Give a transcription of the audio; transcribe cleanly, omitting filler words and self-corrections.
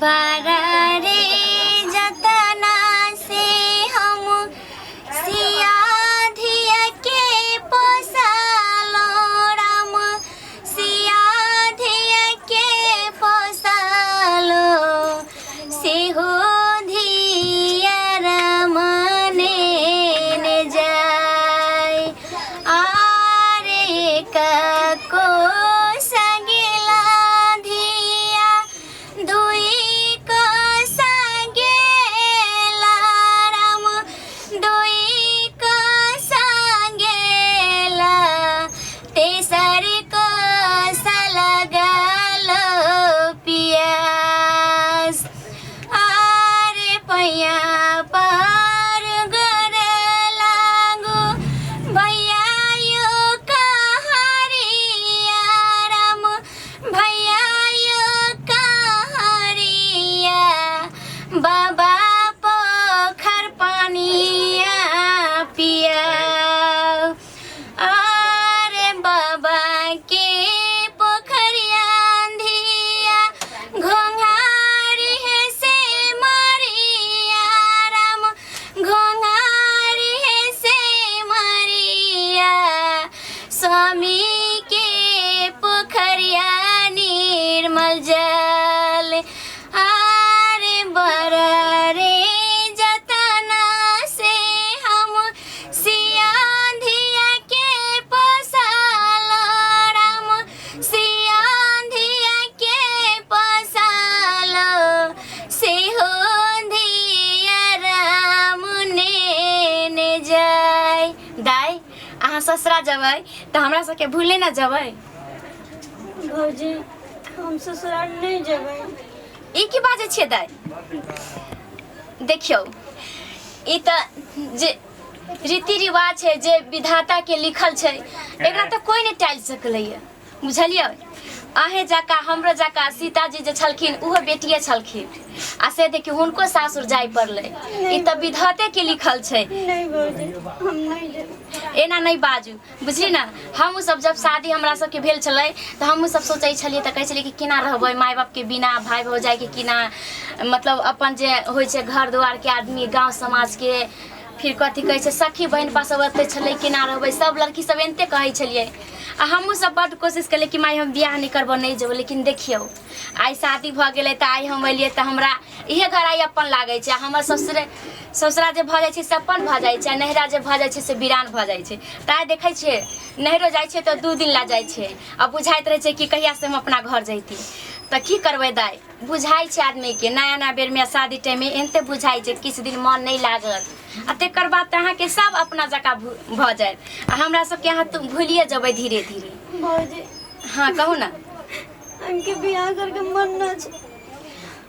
बारा रे जतना से हम सिया धिया के पोसालो राम, सिया धिया के पोसालो, सेहो धिया राम ने जाय। आरे को सगेला धिया, दुई को सगेला राम, दुई को सगेला, तेसर को सलगल पियास। आरे पैया पार गर लागू भैया यो कहारिया राम, भैया यो कहारिया, बाबा पोखर पानिया पिया। आरे बाबा के पोखरिया धिया घोंघारी है से मरिया राम, घोंघारी है से मरिया, स्वामी के पोखरिया निर्मल जल। आरे बरा रे जतना से हम सिया धिया के पोसालो राम, सिया धिया के पोसालो, सेहो धिया राम ने जाय। दाइ, अहाँ ससुरा जेबै तऽ हमरा सबके भूले न जेबै। भौजी, हम ससुराल नहि जेबै। ई की बाजै छियै दाइ? देखियौ, ई तऽ जे रीति रिवाज छै, जे विधाता के लिखल छै, एकरा तऽ कोइ नहि टालि सकलैया, बुझलियै? अहें जकाँ हमरो जकाँ सीताजी जे छलखिन ओहो बेटिए छलखिन, आ से देखियौ हुनको सासुर जाय पड़लै। ई तऽ विधाते के लिखल छै। नहि भौजी, हम नहि जेबै। एना नहि बाजू, बुझली ने? हमहूँ सब जब शादी हमरा सबके भेल छलै तऽ हमहूँ सब सोचै छलियै, तऽ कहै छलियै कि केना रहबै माय बापके बिना, भाय भौजाइके केना, मतलब अपन जे होइ छै घर दुआरके आदमी, गाँव समाजके, फिर कथी कहै छै सखी बहिनपा सब एते छलै, केना रहबै? सब लड़की सब एनते कहै छलियै। आ हमहूँ सब बड्ड कोशिश केलियै कि माय हम बियाह नहि करबो, नहि जेबो, लेकिन देखियौ आइ शादी भऽ गेलै तऽ आइ हम एलियै तऽ हमरा इहे घर आइ अपन लागै छै। आ हमर ससुरे ससुरा जे भऽ जाइ छै से अपन भऽ जाइ छै, आ नैहरा जे भऽ जाइ छै से वीरान भऽ जाइ छै। तऽ आइ देखै छियै नैहरो जाइ छियै तऽ 2 दिन लए जाइ छियै, आ बुझाइत रहै छै कि कहियासँ हम अपना घर जैती। तऽ की करबै दाइ, बुझाइ छै आदमीके नया नया बेरमे शादी टाइममे एनाहिते बुझाइ छै, किछु दिन मन नहि लागत, आ तकर बाद तऽ अहाँके सब अपना जकाँ भऽ जायत, आ हमरा सबके अहाँ तऽ भुलिए जेबै धीरे धीरे। भौजी। हाँ, कहू ने। हमके बियाह करके मन न छै।